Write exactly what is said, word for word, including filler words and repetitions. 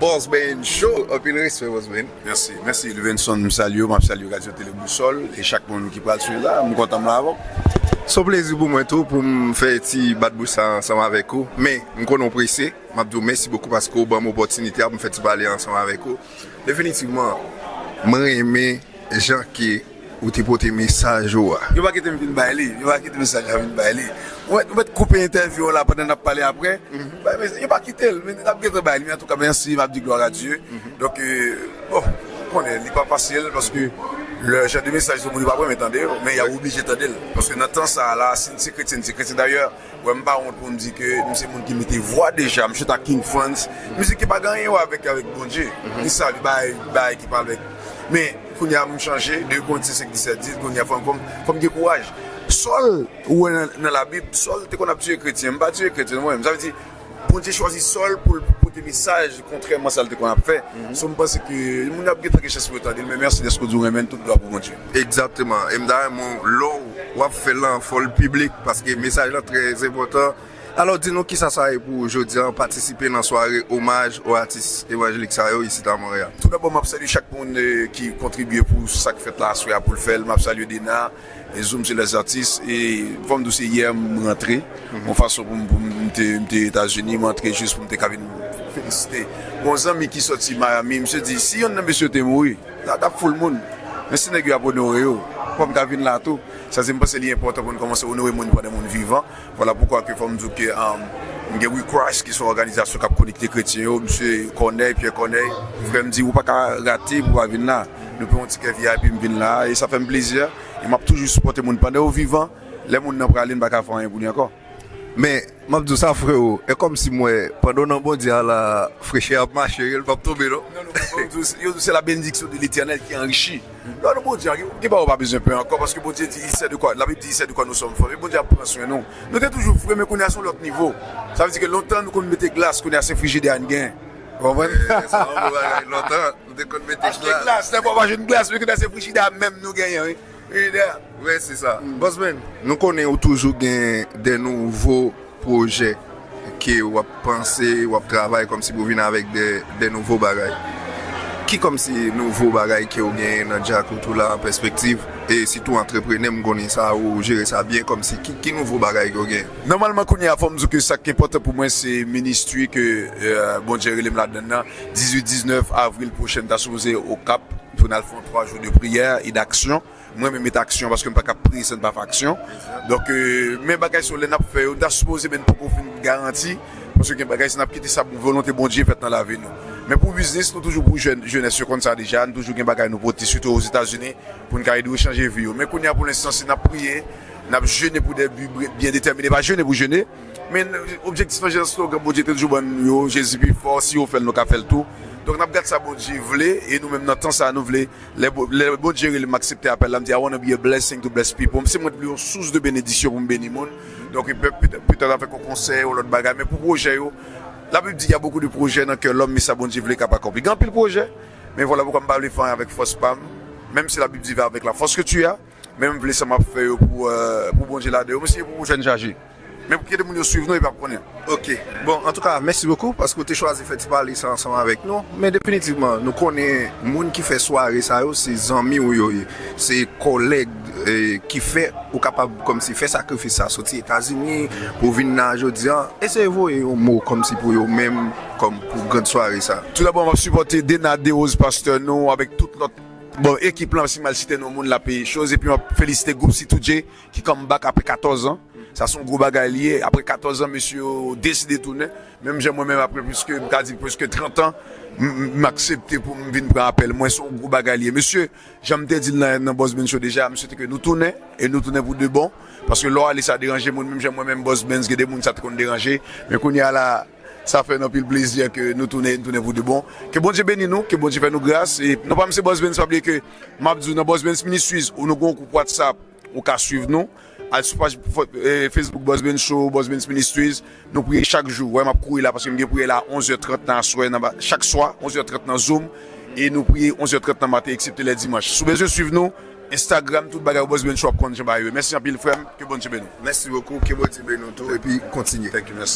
Boss Ben Show, anpil respè, Boss Ben. Mèsi, mèsi Livenson, m salye w, m ap salye Radio Télé Boussole e chak moun ki pral swiv la, m kontan m la avè w. Se yon plezi pou mwen tou pou m fè ti bat bouch sa ansanm avèk ou, men m konnen w prese, m ap di w mèsi bokou paske w ban m opòtinite a pou m fè ti pale ansanm avèk ou. Definitivman, mwen renmen jan ke ou te pote mesaj ou a. Yo pa kite m vin bay li, yo pa kite mesaj la vin bay li. Ou mèt, ou mèt koupe entèvyou an la pandan n ap pale apre. Bay mesaj, yo pa kite l, men n ap gentan bay li. Men antouka, mèsi, m ap di glwa a Dye. Donk, euh, bon, ou konnen, li pa fasil paske le jan de mesaj yo moun yo pa renmen tande yo, men y a oblije tande l. Paske nan tan sa a la, si n se kretyen, n se kretyen. Dayè, wè, m pa wont pou m di ke m se moun ki mete vwa deja, m chante ak King Frantz. Mizik ki pa gen anyen wè avèk, avèk Bondye. Ni sa, li bay, bay ki pa avèk. Men, kounye a, m chanje, de Korentyen senk disèt di, kounye a, fò m, fò m, fò m gen kouraj. Sòl, ou wè nan, nan Labib, Sòl te konn ap tiye kretyen. M pa tiye kretyen, mwen menm. Sa vle di, Bondye chwazi Sòl pou l pote mesaj, kontrèman sa l te konn ap fè. So, m panse ke moun ap gen tanke chans pou yo tande l, men mèsi dèske w di w renmen l, tout glwa pou Bondye. Egzakteman. E m ta renmen w, lè w ap fè l lan, fè w l piblik, paske mesaj lan trè enpòtan. Alò, di nou kisa sa ye pou ou jodi a, patisipe nan sware omaj o atis evanjelik sa yo isit a Monreyal. Toudabò, m ap salye chak moun, eh, ki kontribye pou sa k fèt la aswè a pou l fè l. M ap salye Dena, e Zoom se lèzartis, e fò m di w se yè m rantre. Yon fason pou m, pou m, m te, m te Etazini, m rantre jis pou m te ka vin felisite. Gon zanmi ki sòti Miami, misye di, si yonn nan mesye yo te mouri, la t ap foul moun. Men si nèg yo ap onore yo, fò m ka vin la tou. Sa se m panse li enpòtan pou n kòmanse onore moun pandan moun vivan. Vwala poukwa ke fò m di w ke, um, m gen We Christ ki se yon òganizasyon k ap konekte kretyen yo, misye Corneille, Pierre Corneille, frè m di, ou pa ka rate pou w pa vin la. Nou peye yon tikè V I P, m vin la, e sa fè m plezi. E m ap toujou sipòte moun pandan yo vivan. Lè moun nan prale, n pa ka fè anyen pou li ankò. Men, m ap di w sa, freo, e kòmsi m wè, pandan w nan Bondye a la, frechè ap mache, l p ap tonbe, non? Non, non, non, yo di w se la bénédiction de l'Éternel qui enrichit. Lè w nan Bondye a, gen, gen bagay ou pa bezwen pè ankò, paske Bondye di, il sait de quoi, Labib di, il sait de quoi nous sommes faits. E Bondye ap pran swen nou. Nou te toujou fre, men kounye a se yon lòt nivo. Sa vle di ke lontan nou konn mete glas, kounye a se frijidè a n gen. Ou konprann? Eh, se yon bon bagay. Lontan, nou te konn mete glas. Achte glas, lè fwa w pa jwenn glas, men kounye a se frijidè a menm nou genyen, wi. Frijidè a. Wi, se sa. Boss Ben, nou konnen ou toujou gen de nouvo pwojè ke w ap panse, w ap travay kòmsi pou vin avèk de, de nouvo bagay. Ki kòmsi nouvo bagay ke w genyen nan djakout ou la an pèspektiv? E sitou antreprenè, m konnen sa, ou jere sa byen, kòmsi ki, ki nouvo bagay ke w genyen? Nòmalman, kounye a, fò m di w ke sa k enpòtan pou mwen, se ministri ke, euh, Bondye rele m ladann nan. Dizuit, diznèf avril pwochen, m ta sipoze Okap pou n al fè yon twa jou de priyè e d'aksyon. Mwen menm, met aksyon, paske m pa ka priye san n pa fè aksyon. Donk, euh, men bagay sa yo, lè n ap fè yo, n ta sipoze, men n poko fin garanti, paske gen bagay, si n ap kite sa, volonte Bondye fèt nan lavi nou. Men pou biznis, nou toujou pou jèn, jenès yo konn sa deja, nou toujou gen bagay nou pote, sitou Ozetazini, pou n ka ede yo chanje vi yo. Men kounye a, pou lenstan, se n ap priye, n ap jene pou de bi bre-, byen detèmine, pa jene pou jene, men objektif lan, jan slogan Bondye te toujou ban nou yo, Jezi pi fò, si yo fè l, nou ka fè l tou. Donk, n ap gad sa Bondye vle, e nou menm, nan tan sa a, nou vle Lè Bo-, lè Bondye rele m aksepte apèl la, m di, "I wanna be a blessing to bless people." M se mwen vle yon sous de benediksyon pou m beni moun. Donk, pe-, petèt, petèt avèk yon konsèy, yon lòt bagay, men pou pwojè yo, Labib di, "Il y a beaucoup de projets dans cœur l'homme," men sa Bondye vle ka pa akonpli. Gen anpil pwojè, men vwala poukwa m pa vle fè anyen avèk fòs pa m. Menm si Labib di, "Va avec la force que tu as," men m vle sa m ap fè yo pou, euh, pou Bondye ladan yo. Men se pou pwojè n chaje. Men pou kite moun yo swiv nou epi ap konnen. Ok. Bon, antouka, mèsi bokou paske w te chwazi fè ti pale sa ansanm avèk nou. Men definitivman, nou konnen moun ki fè sware sa yo, se zanmi w yo ye. Se kòlèg, eh, ki fè ou kapab kòmsi fè sakrifis sa, soti Etazini pou vin la jodi a. Eseye voye yon mo kòmsi pou yo menm, kòm pou grand sware sa. Toudabò, m ap sipòte Dena Derose, pastè nou, avèk tout lòt, bon, ekip lan, si m al site non moun, l ap peye choz. Epi m ap felisite gwoup C two J ki come back apre katòz an. Sa se yon gwo bagay li ye. Apre katòz an, mesye yo deside tounen. Menm jan mwen menm, apre pliske, m ka di pliske trant an, m, m, m aksepte pou m vin pran apèl mwen. Se yon gwo bagay li ye. Mesye, jan m te di l nan, nan Boss Ben Show deja, m swete ke nou tounen, e nou tounen pou de bon. Paske lè w ale, sa deranje moun, menm jan mwen menm, Boss Ben, gen de moun sa te konn deranje. Men kounye a la, sa fè n anpil plezi ke nou tounen, nou tounen pou de bon. Ke Bondye beni nou, ke Bondye fè nou gras. E non pa m se Boss Ben, pa bliye ke m ap di w nan Boss Ben Ministries, ou nou gen yon gwoup WhatsApp, ou ka swiv nou. Al sou paj fo-, eh, Facebook Boss Ben Show, Boss Ben Ministries. Nou priye chak jou. Wè, m ap kouri la paske m gen priyè la onz è trant nan aswè, nan ba-, chak swa, onz è trant nan Zoom. E nou priye onz è trant nan maten, eksepte lè dimanch. Si w bezwen swiv nou, Instagram, tout bagay Boss Ben Show ap konn jan bagay yo ye. Mèsi anpil, frè m. Ke Bondye beni w. Mèsi bokou. Ke Bondye beni w tou. Epi kontinye. Thank you, mèsi.